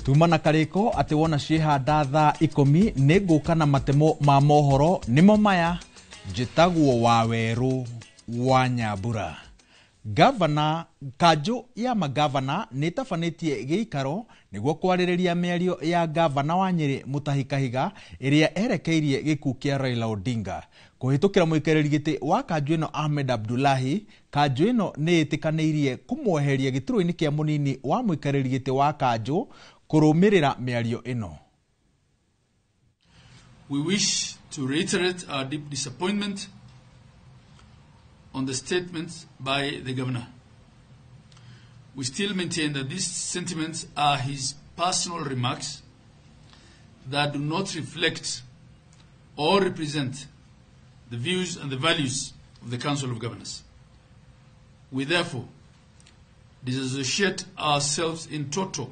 Tuma na karĩko atĩ wona ciĩhanda thaa 10 nĩ ngũka na matemo ma mohoro nĩmo maya. Njĩtagwo Wawerũ wa Nyambura. Gavana kanjũ ya magavana nĩ ĩtabanĩtie gĩikaro nĩguo kwarĩrĩria mĩario ya gavana wa Nyĩrĩ Mutahi Kahiga ĩrĩa erekeirie gĩkuũ kĩa Raila Odinga. Kũhĩtũkĩra mũikarĩri gĩtĩ wa kanjũ ĩno Ahmed Abdullahi, kanjũ ĩno nĩ ĩtĩkanĩirie kũmweheria gĩturwa-inĩ kĩa mũnini wa mũikarĩri gĩtĩ wa kanjũ kũrũmĩrĩra mĩario ĩno. We wish to reiterate our deep disappointment on the statements by the governor. We still maintain that these sentiments are his personal remarks that do not reflect or represent the views and the values of the Council of Governors. We therefore disassociate ourselves in toto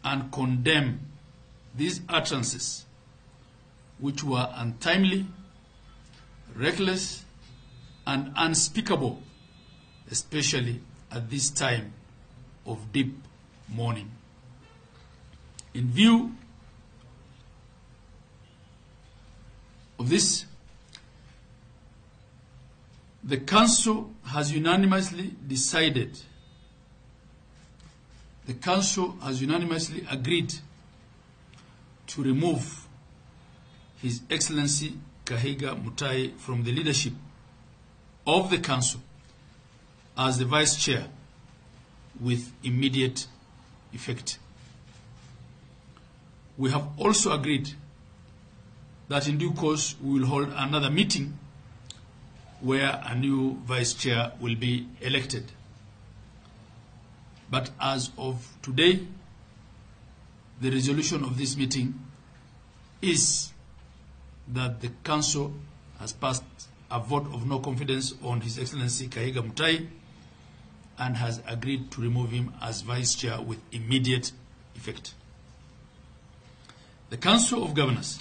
and condemn these utterances, which were untimely, reckless, and unspeakable, especially at this time of deep mourning. In view of this, the Council has unanimously decided, the Council has unanimously agreed to remove His Excellency Kahiga Mutahi from the leadership of the Council as the Vice Chair with immediate effect. We have also agreed that in due course we will hold another meeting where a new Vice Chair will be elected. But as of today, the resolution of this meeting is that the Council has passed a vote of no confidence on His Excellency Kahiga Mutahi and has agreed to remove him as Vice Chair with immediate effect. The Council of Governors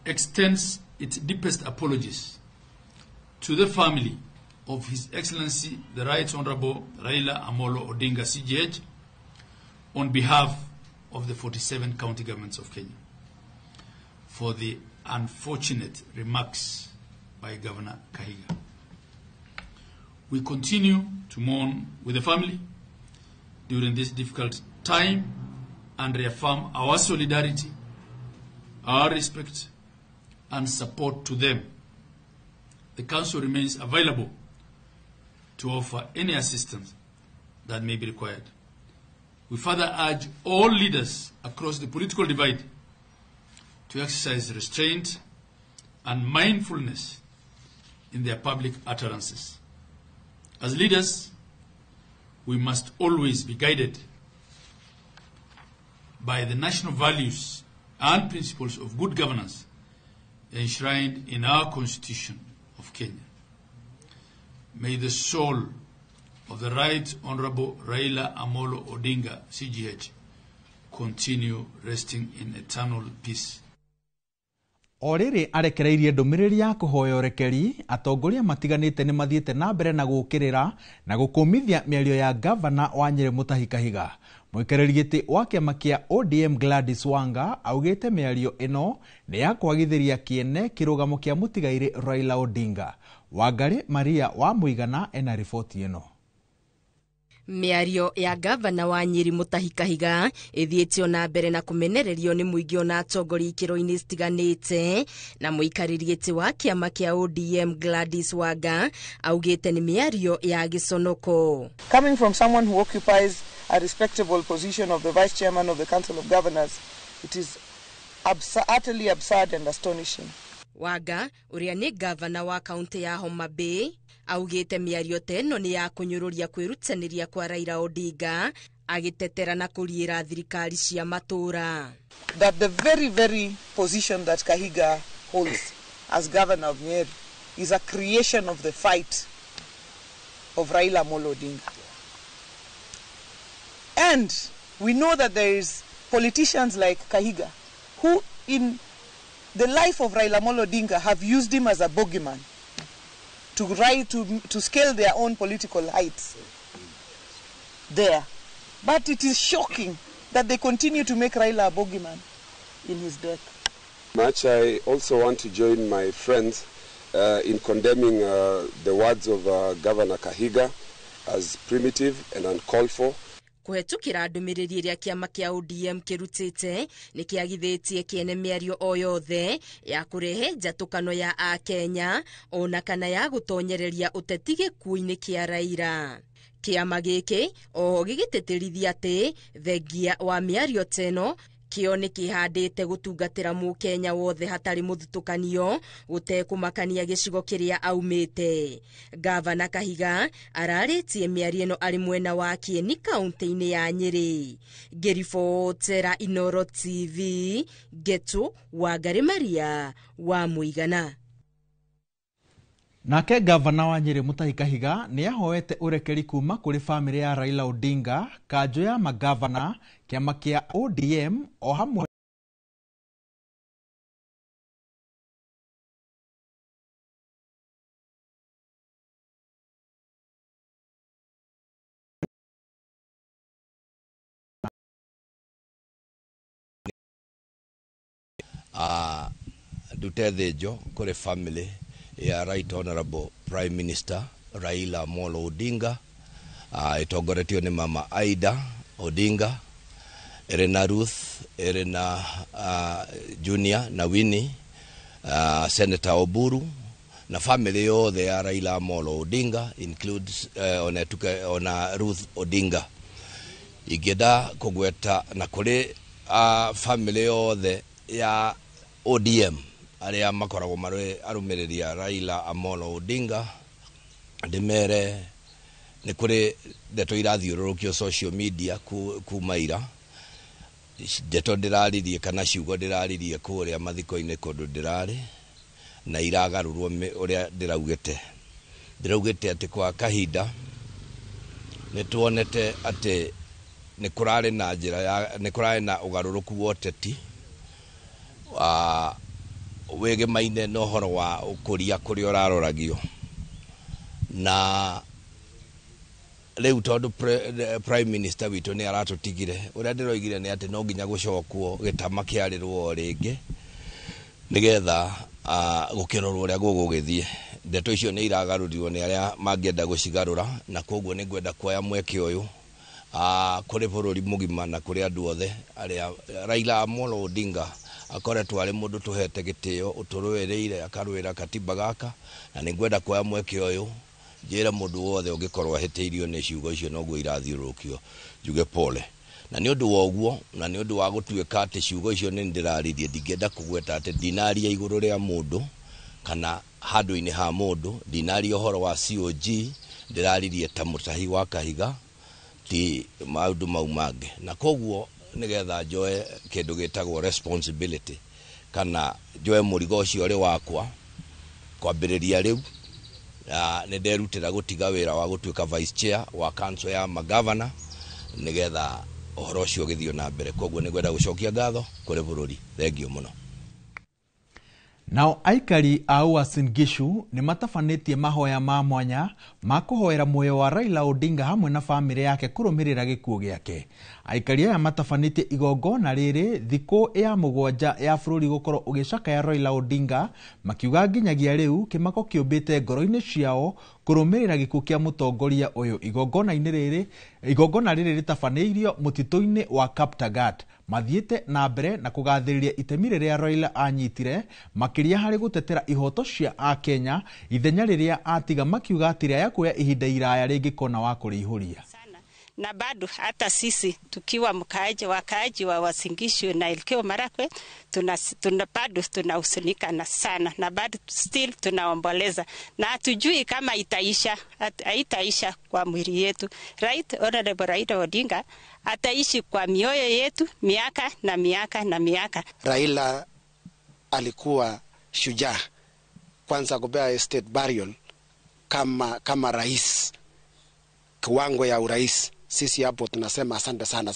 extends its deepest apologies to the family of His Excellency the Right Honorable Raila Amolo Odinga CGH on behalf of the 47 county governments of Kenya for the unfortunate remarks by Governor Kahiga. We continue to mourn with the family during this difficult time and reaffirm our solidarity, our respect, and support to them. The Council remains available to offer any assistance that may be required. We further urge all leaders across the political divide to exercise restraint and mindfulness in their public utterances. As leaders, we must always be guided by the national values and principles of good governance enshrined in our Constitution of Kenya. May the soul of the Right Honorable Raila Amolo Odinga, CGH, continue resting in eternal peace. O rĩrĩ arekereirie ndũmĩrĩri ya kũhoya ũrekeri, atongoria matiganĩte nĩ mathiĩte na mbere na gũũkĩrĩra na gũkũmithia mĩario ya gavana wa Nyĩrĩ Mutahi Kahiga. Mũikarĩri gĩtĩ wa kĩama kĩa ODM Gladys Wanga augĩte mĩario ĩno nĩ ya kwagithĩria kĩene kĩrũgamo kĩa mũtigairĩ Raila Odinga. Wangarĩ Maria wa Mũigana ena riboti ĩno. Mĩario ya gavana wa Nyĩrĩ Mutahi Kahiga ĩthiĩte ona mbere na kũmenererio nĩ mũingĩ ona atongoria ikĩro-inĩ citiganĩte, na mũikarĩri gĩtĩ wa kĩama kĩa ODM Gladys Wanga augĩte nĩ mĩario ya gĩconoko. Coming from someone who occupies a respectable position of the Vice Chairman of the Council of Governors, it is utterly absurd and astonishing. Wanga ũrĩa nĩ gavana wa kaunti ya Homa Bay augĩte mĩario ta ĩno nĩ ya kũnyũrũria kwĩrutanĩria kwa Raila Odinga agĩtetera na kũriĩra thirikari cia matũũra. That the very, very position that Kahiga holds as governor of Nyeri is a creation of the fight of Raila Amolo Odinga. And we know that there is politicians like Kahiga who in the life of Raila Amolo Odinga have used him as a bogeyman to rise, to scale their own political heights there. But it is shocking that they continue to make Raila a bogeyman in his death. Much I also want to join my friends in condemning the words of Governor Kahiga as primitive and uncalled for. Kũhetũkĩra ndũmĩrĩri ĩrĩa kĩama kĩa ODM kĩrutĩte nĩ kĩagithĩtie kĩene mĩario o yothe ya kũrehe njatũkano ya Akenya ona kana ya gũtonyereria ũteti gĩkuũ-inĩ kĩa Raila. Kĩama gĩkĩ oho gĩgĩtĩtĩrithia atĩ thengia wa mĩario teno kĩo nĩ kĩhandĩte gũtungatĩra mũkenya wothe hatarĩ mũthutũkanio gũtekũmakania gĩcigo kĩrĩa aumĩte. Gavana Kahiga ararĩtie mĩario ĩno arĩ mwena wa Kieni kaunti-inĩ ya Nyĩrĩ. Ngĩribotera Inooro TV, Ngetu Wangari Maria wa Mũigana. Nake gavana wa Nyĩrĩ Mutahi Kahiga nĩ ahoete ũrekeri kuma kũrĩ bamĩrĩ ya Raila Odinga, kanjũ ya magavana, kĩama kĩa ODM o hamwe ndute thĩnjo kũrĩ family ya Right Honorable Prime Minister Raila Amolo Odinga, ĩtongoretio nĩ Mama Aida Odinga, ĩrĩ na Ruth, ĩrĩ na Junior na Winnie, Senator Oburu na family yothe ya Raila Amolo Odinga includes ona tuke ona Ruth Odinga. Ingĩenda kũgweta na kũrĩ family yothe ya ODM arĩa makoragwo marĩ arũmĩrĩri a Raila Amolo Odinga, ndĩmere nĩ kũrĩ ndeto irathiũrũrũkio social media kuma ira, ndeto ndĩraririe kana ciugo ndĩraririe kũrĩa mathiko-inĩ kũndũ ndĩrarĩ na iragarũrwo ũrĩa ndĩraugĩte. Ndĩraugĩte atĩ kwa kahinda nĩ tuonete atĩ nĩ kũrarĩ na njĩra ya nĩ kũrarĩ na ũgarũrũku wa ũteti wĩgemaine na ũhoro wa ũkũria kũrĩa ũraroragio, na rĩu tondũ Prime Minister witũ nĩ aratũtigire, ũrĩa ndĩroigire nĩ atĩ no nginya gũcokwo gĩtama kĩarĩrwo o rĩngĩ nĩgetha gũkĩrorwo ũrĩa gũgũgĩthiĩ. Ndeto icio nĩ iragarũrirwo nĩ arĩa mangĩenda gũcigarũra, na koguo nĩ ngwenda kuoya mweke ũyũ kũrĩ bũrũri mũgima na kũrĩ andũ othe arĩa Raila Amolo Odinga akoretwo arĩ mũndũ tũhete gĩtĩo, ũtũrũĩrĩire akarũĩra katiba gaka, na nĩ ngwenda kuoya mweke ũyũ njĩre mũndũ wothe ũngĩkorwo ahĩtĩirio nĩ ciugo icio noguo irathiũrũrũkio njuge pole. Na nĩ ũndũ wa ũguo, na nĩ ũndũ wa gũtuĩka atĩ ciugo icio nĩ ndĩraririe, ndingĩenda kũgweta atĩ ndinaria igũrũ rĩa mũndũ kana handũ-inĩ ha mũndũ, ndinaria ũhoro wa COG, ndĩraririe ta Mutahi wa Kahiga, ti maũndũ mau mangĩ. Na koguo nĩgetha njoe kĩndũ gĩtagwo responsibility kana njoe mũrigo ũcio ũrĩ wakwa kwambĩrĩria rĩu, nĩ nderutĩra gũtiga wĩra wa gũtuĩka vice chair wa council ya magavana nĩgetha ũhoro ũcio ũgĩthiĩ na mbere. Koguo nĩ ngwenda gũcokia ngatho kũrĩ bũrũri. Thengiũ mũno. Nao aikari a Uasin Gishu nĩ matabanĩtie mahoya ma mwanya ma kũhoera muoyo wa Raila Odinga hamwe na bamĩrĩ yake kũrũmĩrĩra gĩkuũ gĩake. Aikari aya matabanĩtie igongona rĩrĩ thikũ ya 7 ya bũrũri gũkorwo ũgĩcakaya Raila Odinga, makiuga nginyagia rĩu kĩmako kĩũmbĩte ngoro-inĩ ciao kũrũmĩrĩra gĩkuũ kĩa mũtongoria ũyũ. Igongona rĩrĩ rĩtabanĩirio mũtitũ-inĩ wa Kaptagat. Mathiĩte na mbere na kũgathĩrĩria itemi rĩrĩa Raila anyitire makĩria harĩ gũtetera ihoto cia Akenya, ithenya rĩrĩa atiga, makiuga atĩ rĩaya kuoya ihinda iraya rĩngĩkona wa kũrĩihũria. Na bado hata sisi tukiwa mkaaji wakaaji wa Uasin Gishu na Elgeyo Marakwet tuna bado tunahuzunika na sana, na bado still tunaomboleza na hatujui kama itaisha, haitaisha kwa mwili yetu. Right Honorable Raila Odinga ataishi kwa mioyo yetu miaka na miaka na miaka. Raila alikuwa shujaa, kwanza kupea state burial kama rais, kiwango ya urais. Sisi hapo tunasema asante sana.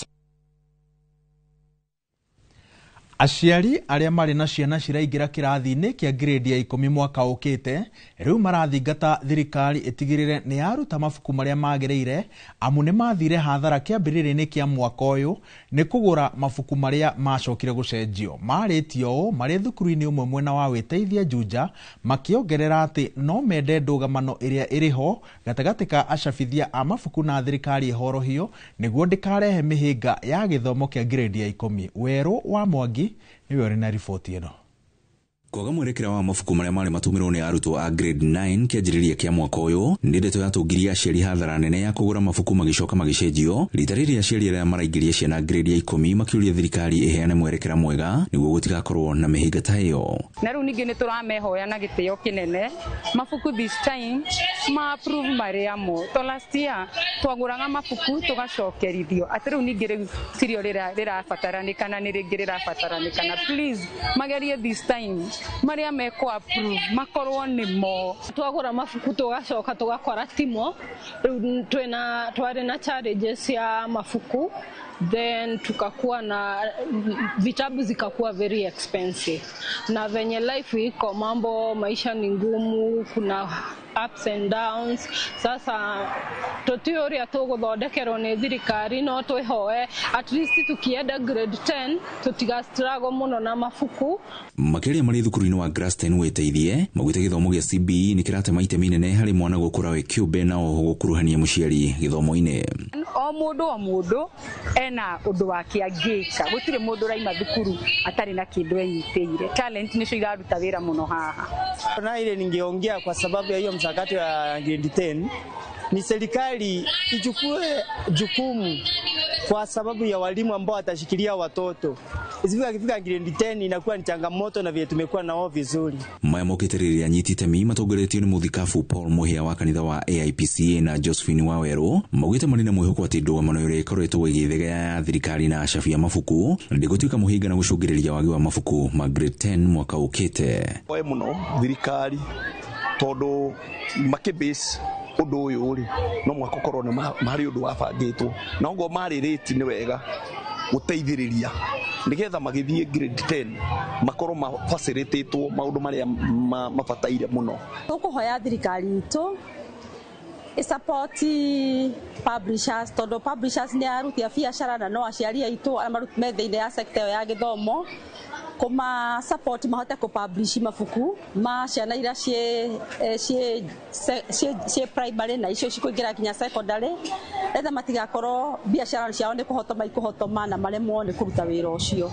Aciari arĩa marĩ na ciana ciraingĩra kĩrathi-inĩ kĩa grade ya 10 mwaka ũkĩte rĩu marathingata thirikari ĩtigĩrĩre nĩ yaruta mabuku marĩa magĩrĩire amu nĩ mathire hathara kĩambĩrĩria-inĩ kĩa mwaka ũyũ nĩ kũgũra mabuku marĩa macokire gũcenjio. Marĩtio ũũ marĩ thukuru-inĩ ũmwe mwena wa Wĩteithia Juja, makĩongerera atĩ no mende ndũgamano ĩrĩa ĩrĩ ho gatagatĩ ka acabithia a mabuku na thirikari ĩhorohio nĩguo ndĩkarehe mĩhĩnga ya gĩthomo kĩa grade ya 10. Werũ wa Mwangi nĩwe ũrĩ na riboti ĩno. Kwaga mwerekera wa mabuku marĩa marĩ matũmĩrwo nĩ arutwo a grade 9 kĩanjĩrĩria kĩa mwaka ũyũ nĩ ndeto yatũngirie aciari hathara nene ya kũgũra mabuku magĩcoka magĩcenjio rita rĩrĩ aciari arĩa maraingĩria ciana grade ya 10 makĩũria thirikari ĩheane mwerekera mwega nĩguo gũtigakorwo na mĩhĩnga ta ĩyo. Na rĩu ningĩ nĩ tũramehoya na gĩtĩo kĩnene mabuku this time ma approve marĩa mo to last year twagũraga mabuku tũgacokerithio atĩ rĩu ningĩ rĩu tirio rĩrabataranĩkana nĩ rĩngĩ rĩrabataranĩkana. Please magerie this time maria mekũ approve makorwo nĩ mo. Twagũra mabuku tũgacoka tũgakora timo rĩu twĩna twarĩ na challenges ya mabuku, then tukakuwa na vitabu zikakuwa very expensive, na venye life iko mambo maisha ni ngumu, kuna ups and downs. Sasa tũtiũĩ ũrĩa tũgũthondekerwo nĩ thirikari, no twĩhoe at least tukienda grade 10 tũtiga struggle mũno na mabuku. Makĩria marĩ thukuru-inĩ wa Graston Wĩteithie maugĩte gĩthomo gĩa CBE nĩ kĩratema itemi inene harĩ mwana gũkũra we kĩũmbe na oho gũkuruhania mũciari gĩthomo-inĩ. O mũndũ ena ũndũ wake angĩka, gũtirĩ mũndũ ũraima thukuru atarĩ na kĩndũ enyitĩire. Talent nĩcio iraruta wĩra mũno haha. Na ile ningeongea kwa sababu ya hiyo mchakato ya grade 10 ni serikali ichukue jukumu kwa sababu ya walimu ambao watashikilia watoto. Isifika grade 10 inakuwa ni changamoto na vile tumekuwa nao vizuri. Maya mokĩte rĩrĩa anyiti itemi matongoretio nĩ mũthikabu Paul Muhia wa kanitha wa AIPCA na Josephine Wawerũ maugĩte marĩ na mwĩhoko atĩ ndũgamano ĩrĩa ĩkoretwo ĩgĩthegea ya thirikari na acabi a mabuku ndĩgũtuĩka mũhĩnga na gũcũngĩrĩria wagi wa mabuku ma grade 10 mwaka ũkĩte. Oe mũno thirikari tondũ makĩbase ũndũ ũyũ rĩ no mwaka ũkorwo nĩ marĩ ũndũ wabangĩtwo na ũguo marĩ rate nĩ wega gũteithĩrĩria nĩgetha magĩthiĩ grade 10 makorwo mafacilitatwo maũndũ marĩa mabataire mũno. Tũkũhoya thirikari itũ ĩsupport publishers tondũ publishers nĩ aruti a biacara na no aciari aitũ arĩa me thĩinĩ ya sector ĩyo ya gĩthomo kũma support mahote kũ publish mabuku ma ciana iria ciĩ primary na icio cikũingĩra nginya secondary etha matigakorwo biacara ciao nĩ kũhotoma ikũhotoma na maremwo nĩ kũruta wĩra ũcio.